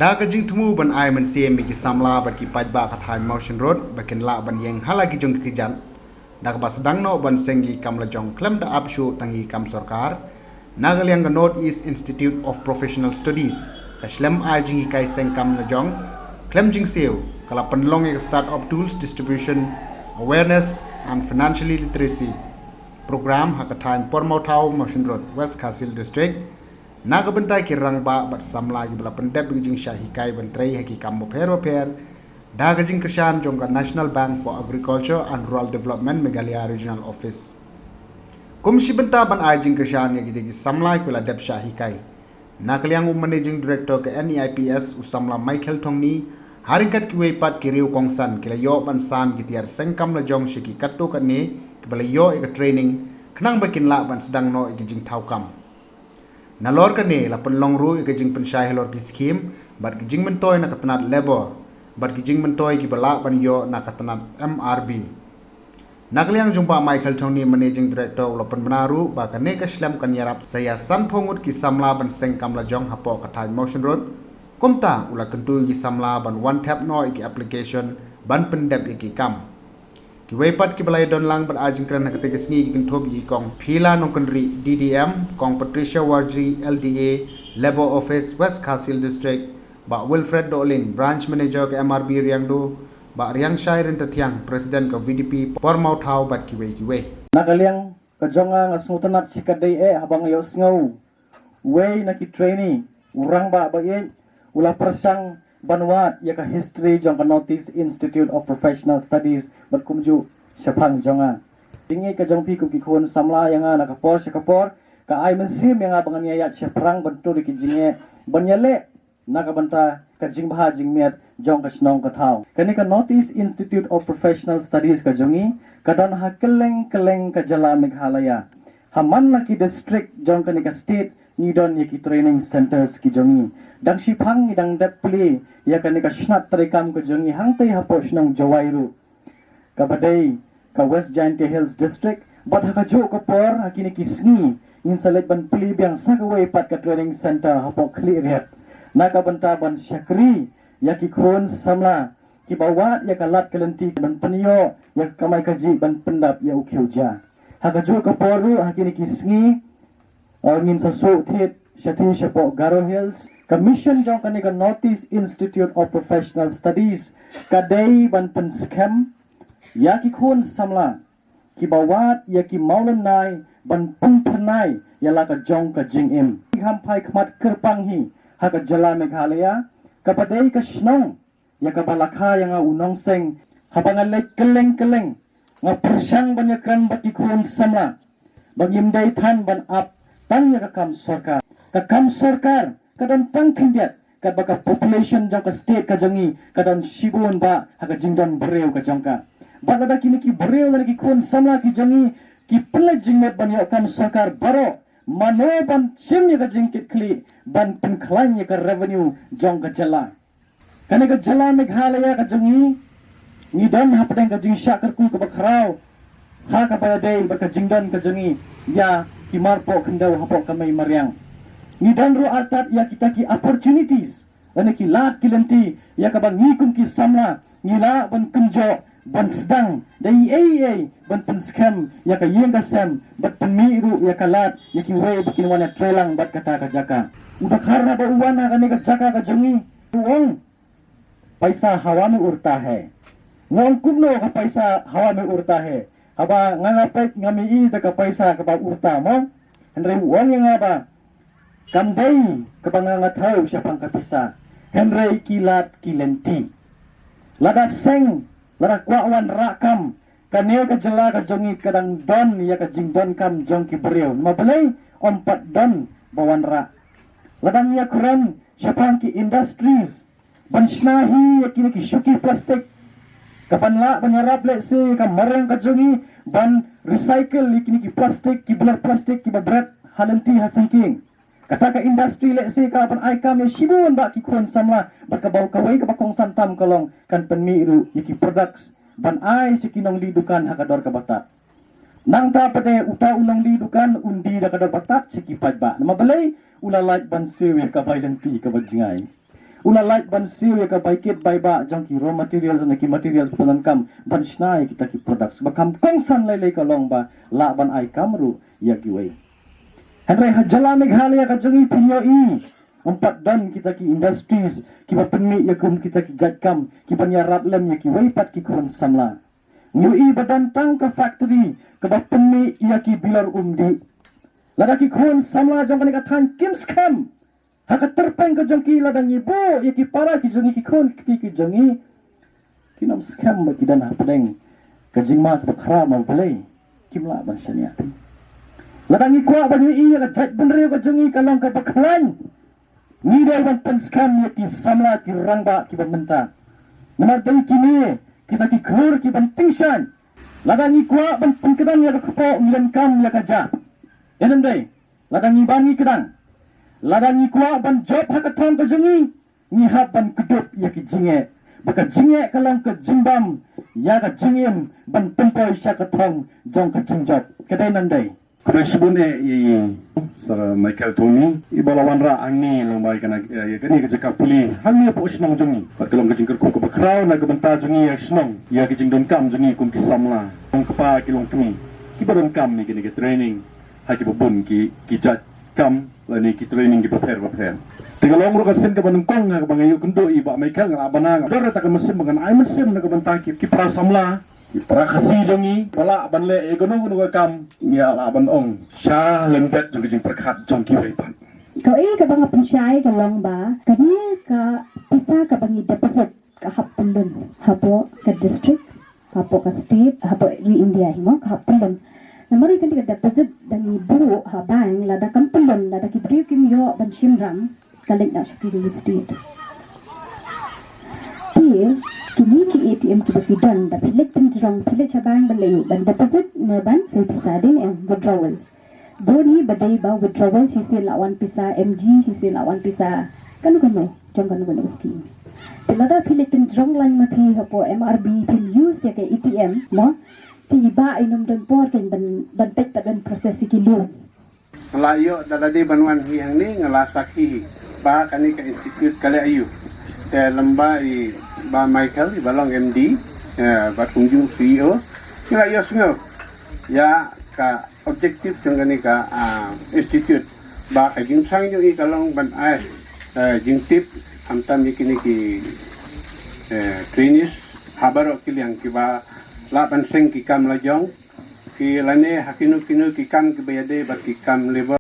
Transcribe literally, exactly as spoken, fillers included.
Da ka jingthmu ban ai mynsiem ïa ki samla bad ki paidbah ka thaiñ Mawshynrut ba kin lah ban ïeng ha la ki jong ki kjat, da kaba sdang noh ban seng ïa ki kam la jong khlem da ap shuh tang ïa ki kam sorkar, na ka liang ka North East Institute of Professional Studies ka shlem ai jinghikai seng kam la jong khlem jingsiew, ka la pynlong ïa ka Start-up Tools Distribution Awareness and Financial Literacy Program ha ka thaiñ Pormawthaw, Mawshynrut, West Khasi Hills District, na ka bynta ki rangbah bad samla kiba la pyndep ïa ka jingshah hikai ban trei ha ki kam bapher bapher da ka jingkyrshan jong ka National Bank for Agriculture and Rural Development Meghalaya Regional Office. Kum shi bynta ban ai jingkyrshan ïa kita ki samla kiba la dep shah hikai, na ka liang u Managing Director ka N E I P S, u samla Michael Thongni, ha ryngkat kiwei pat ki riew kongsan, ki la ïoh ban sam ki tiar seng kam la jong sha ki katto katne kiba la ïoh ïa ka training, khnang ba kin lah ban sdang noh ïa ki jingthaw kam. Nalor kane la pynlong ruh ïa ka jingpynshai halor ki skhim bad ki jingmyntoi na ka tnat labour bad ki jingmyntoi kiba lah ban ïoh na ka tnat M R B. Na ka liang jong Bah Michael Thongni, Managing Director, u la pynbna ruh ba kane ka shlem kan ïarap sa ïa sanphew ngut ki samla ban seng kam la jong hapoh ka thaiñ Mawshynrut. Kumta u la kyntu ïa ki samla ban wan thep noh ïa ki application ban pyndep ïa ki kam. Kiwei pat kiba la ïadon lang bad ai jingkren ha kata ka sngi ki kynthup ïa i Kong Phila Nongkynrih, D D M, Kong Patricia Warji, L D A, Labour Office, West Khasi Hills District, Bah Wilfred Dohling, Branch Manager ka M R B Riangdo, Bah Riangshai Ryntathiang, President ka V D P Pormawthaw bad kiwei kiwei. Na ka liang ka jong nga, nga sngewtynnat shikatdei eh haba nga ïohsngew uwei na ki trainee, u rangbah ba ïeit, u la pyrshang ban wad ïa ka history jong ka North East Institute of Professional Studies bad kumjuh shaphang jong nga. Jingïeit ka jong phi kum ki khun samla ïa nga na ka por sha ka por ka ai mynsiem ïa nga ba ngan ïaid shaphrang ban tur ïa ki jingeh ban ïaleh na ka bynta ka jingbha jingmiat jong ka shnong ka thaw. Kane ka North East Institute of Professional Studies ka jong ngi ka don ha kylleng kylleng ka jylla Meghalaya. Ha man la ki district jong kane ka state ngi don ïa ki training centres ki jong ngi. Dang shiphang ngi dang dep plie ïa kane ka shnat treikam ka jong ngi hangtei hapoh shnong Jowai ruh, kaba dei ka West Jaintia Hills District, bad ha kajuh ka por ha kine ki sngi ngin sa leit ban plie biang sa kawei pat ka training centre hapoh Khliehriat, na ka bynta ban shakri ïa ki khun samla kiba wad ïa ka lad ka lynti ban pynïoh ïa ka kamai kajih ban pyndap ïa u khiew jia. Ha kajuh ka por ruh ha kine ki sngi, uh, ngin sa shu thied shathie shapoh Garo Hills. Ka mission jong kane ka North East Institute of Professional Studies ka dei ban pynskhem ïa ki khun samla kiba wad ïa ki mawlynnai ban pynphyrnai ïa la ka jong ka jingim. Ki kham phai khmat kyrpang hi ha ka jylla Meghalaya, kaba dei ka shnong ïa kaba la kha ïa nga u nongseng. Haba nga leit kylleng kylleng nga pyrshang ban ïakren bad ki khun samla ba ngim dei than ban ap tang ïa ka kam sorkar. Ka kam sorkar ka don tang khyndiat katba ka population jong ka state ka jong ngi ka don shibun bah ha ka jingdon briew ka jong ka. Bad lada kine ki briew lane ki khun samla ki jong ngi ki pynleit jingmut ban ïoh kam sorkar baroh, mano ban shim ïa ka jingkitkhlieh ban pynkhlaiñ ïa ka revenue jong ka jylla? Kane ka jylla Meghalaya ka jong ngi, ngi don hapdeng ka jingshah kyrkhu kaba khraw ha kaba ïadei bad ka jingdon ka jong ngi ïa ki marpoh khyndew hapoh ka mei mariang. Ngi don ruh artat ïa kita ki opportunities lane ki lad ki lynti ïa kaba ngi kum ki samla ngi lah ban kynjoh ban sdang da ei ei ban pynskhem ïa ka ïing ka sem bad pynmih ruh ïa ka lad ïa kiwei ba kin wan ïatreilang bad kata ka jaka. U dkhar haba u wan ha kane ka jaka ka jong ngi, u ong, "Paisa hawa mein udta hai." Nga ong, "Kumno ka paisa hawa mein udta hai? Haba nga nga peit ngam ïohi da ka paisa kaba udta mo." Hynrei u ong ïa nga ba kam dei kaba nga nga thew shaphang ka pisa, hynrei ki lad ki lynti. Lada seng, lada kwah wanrah kam, kane ka jylla ka jong ngi ka dang don ïa ka jingdonkam jong ki briew. Namar balei? Ym pat don ba wanrah. Lada ngi ïakren shaphang ki industries ban shna hi ïa kine ki shuki plastik, ka ban lah ban ïarap lehse ka mariang ka jong ngi ban recycle ïa kine ki plastik, ki blor plastik kiba bret ha lynti ha syngkien. Kata ka industry lehse ka lah ban ai kam ïa shibun bah ki khun samla bad kaba kawei kaba kongsan tam ka long kan pynmih ruh ïa ki products ban ai sha ki nongdie dukan ha ka dor kaba tad. Nangta pat de uta u nongdie dukan un die da ka dor ba tad sha ki paidbah. Namar balei? U la lait ban siew ïa ka bai lynti kaba jngai. U la lait ban siew ïa ka bai kit bai bah jong ki raw materials na ki materials ba pyndonkam ban shna ïa kita ki products. Ba kham kongsan lei lei ka long ba lah ban ai kam ruh ïa kiwei. Hynrei ha jylla Meghalaya ka jong ngi phin ïohi, ym pat don kita ki industries kiba pynmih ïa kum kita ki jait kam kiban ïarap lem ïa kiwei pat ki khun samla. Ngi ïohi ba don tang ka factory kaba pynmih ïa ki bilor umdih. Lada ki khun samla jong kane ka thaiñ kim skhem ha ka tyrpeng ka jong ki, lada ngi buh ïa ki para ki jong ngi, ki khun ki kti ki jong ngi, kin ym skhem ba ki don hapdeng ka jingma kaba khraw ma U Blei, kim lah ban shaniah. Lada ngi kwah ban ïohi ïa ka jaitbynriew ka jong ngi ka long kaba khlaiñ, ngi dei ban pynskhem ïa ki samla ki rangbah kiba mynta. Namar dei kine kita ki khlur kiban tyngshaiñ. Lada ngi kwah ban pynkdang ïa ka kpoh, ngi donkam ïa ka ja. Ïa, ym dei? Lada ngi, ban ngi kdang, lada ngi kwah ban jop ha ka thong ka jong ngi, ngi hap ban kdup ïa ki jingeh. Ba ka jingeh ka long ka jingbam ïa ka jingim ban pynpoi sha ka thong jong ka jingjop. Ka dei, ym dei? Khublei shibun eh ïa i Sir Michael Tony, iba la wanrah hangne lyngba ïa kane, ïa kane ka jaka pule hangne hapoh shnong jong ngi. Bad ka long ka jingkyrkhu kaba khraw na ka bynta jong ngi ïa ka shnong, ïa ka jingdonkam jong ngi kum ki samla, long kpa ki long kmie, kiba donkam ïa kane ka training ha kiba bun ki, ki jait kam lane ki training kiba pher bapher. Te ka long ruh ka sien kaba nyngkong ha kaba nga ïoh kynduh ïa i Bah Michael, nga lah ban, nga dor ïa kata ka mynsiem ba ngan ai mynsiem na ka bynta ki, ki para samla, ki para Khasi jong ngi, ba lah ban leh ïa kano kano ka kam, ngi lah ban ong sha lyndet jong ka jingpyrkhat jong kiwei pat. Kawei kaba nga pynshai ka long ba kane ka pisa kaba ngi deposit ka hap pyllun hapoh ka district, hapoh ka state, hapoh ri India hi mo, ka hap pyllun. Namar ïa kane ka deposit da ngi buh ha bank, lada kam pyllun, lada ki briew kim ïoh ban shim ram, ka leit noh sha ki ri state. Te kine ki A T M kiba phi don, da phi leit pynjrong, phi leit sha bank ban leit, ban deposit ne ban sei pisa, dei ne em, withdrawal. Bun hi ba dei ba withdrawal, shisien la wan pisa M G, shisien la wan pisa kano kano jong kano kano ka scheme. Te lada phi leit pynjrong lain ma phi hapoh M R B, phim use ïa ka A T M mo, te i Bah i nym don por kein ban, ban peit pat ban process ïa ki loan. Nga la ïoh da lade ban wan hi hangne, nga la sakhi hi ba kane ka institute ka leh aïu. Te lem bad i Bah Michael, iba long M D, eh, bad kumjuh C E O, nga la ïohsngew ïa ka objective jong kane ka, ah, institute. Ba ka jingshang jong i ka long ban ai, eh, jingtip khamtam ïa kine ki, eh, trainees ha baroh ki liang, kiba lah ban seng ki kam lajong, ki lane ha kino kino ki kam kiba ïadei bad ki kam labour.